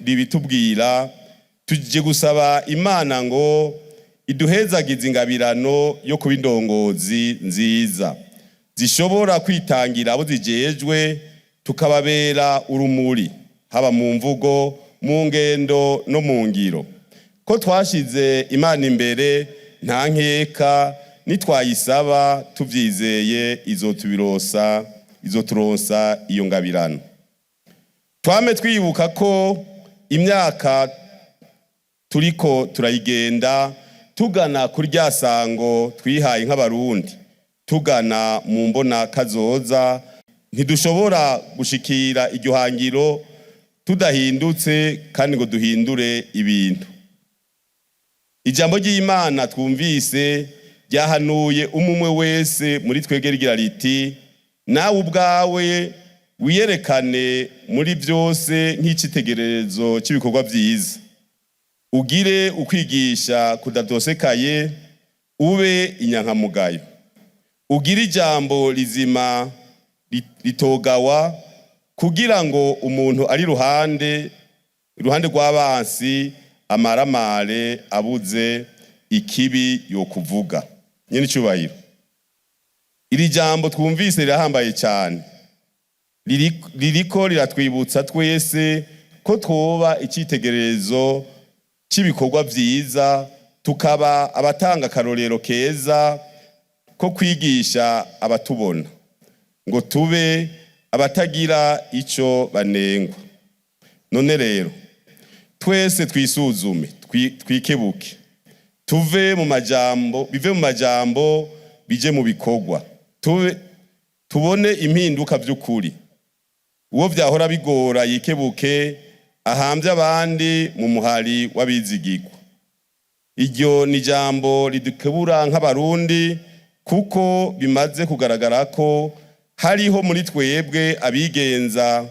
Ribitubwira tuje gusaba Imana ngo iduhezagize ingabirano yo kuba indongozi nziza zishobora kwitangira abo zijejwe, tukababera urumuri haba mu mvugo, mu ngendo no mu ngiro. Ko twashize Imana imbere, nta nkeka nitwayisaba tuvyizeye izotubirosa, izoturonsa iyo ngabirano. Twame twibuka ko imyaka turiko turayigenda tugana kuri rya sango twihaye nk'Abarundi, tugana mu mbona kazoza. Ntidushobora gushikira iryo hangiro tudahindutse kandi ngo duhindure ibintu. Ijambo ry'Imana twumvise ryahanuye umumwe wese muri twebwe rigira riti: "Nawe ubwawe wiyerekane muri byose nk'icitegererezo cy'ibikorwa byiza, ugire ukwigisha kudatosekaye, ube inyankamugayo, ugire ijambo rizima ritogawa, kugira ngo umuntu ari iruhande rw'abansi amaramare abuze ikibi yokuvuga." Nyene icyubahiro, iri jambo twumvise rirahambaye cyane. Ririko riratwibutsa twese ko twoba icyitegererezo cy'ibikorwa byiza, tukaba abatanga akarorero keza ko kwigisha abatubona, ngo tube abatagira ico banengwa. None rero twese twisuzume, twikebuke, tuve mu majambo, bive mu majambo bije mu bikorwa, tube tubone impinduka by'ukuri. Uwo vyahora bigora yikebuke, ahambye abandi mu muhari w'abizigirwa. Iryo ni ijambo ridukebura nk'Abarundi, kuko bimaze kugaragara ko hariho muri twebwe abigenza,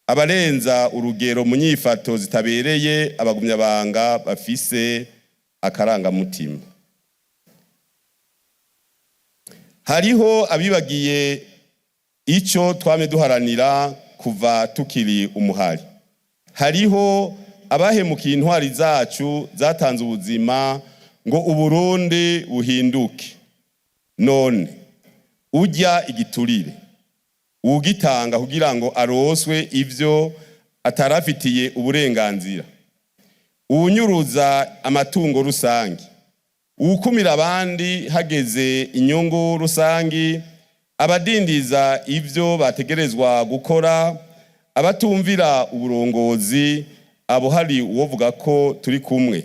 abarenza urugero mu nyifato zitabereye abagumyabanga bafise akarangamutima. Hariho abibagiye ico twamye duharanira kuva tukiri umuhari. Hariho abahemukiye intwari zacu zatanze ubuzima ngo Uburundi buhinduke. None urya igiturire, uwugitanga kugira ngo aroswe ivyo atarafitiye uburenganzira, uwunyuruza amatungo rusangi, uwukumira abandi hageze inyungu rusangi, abadindiza ivyo bategerezwa gukora, abatumvira uburongozi, abo hari uwovuga ko turi kumwe?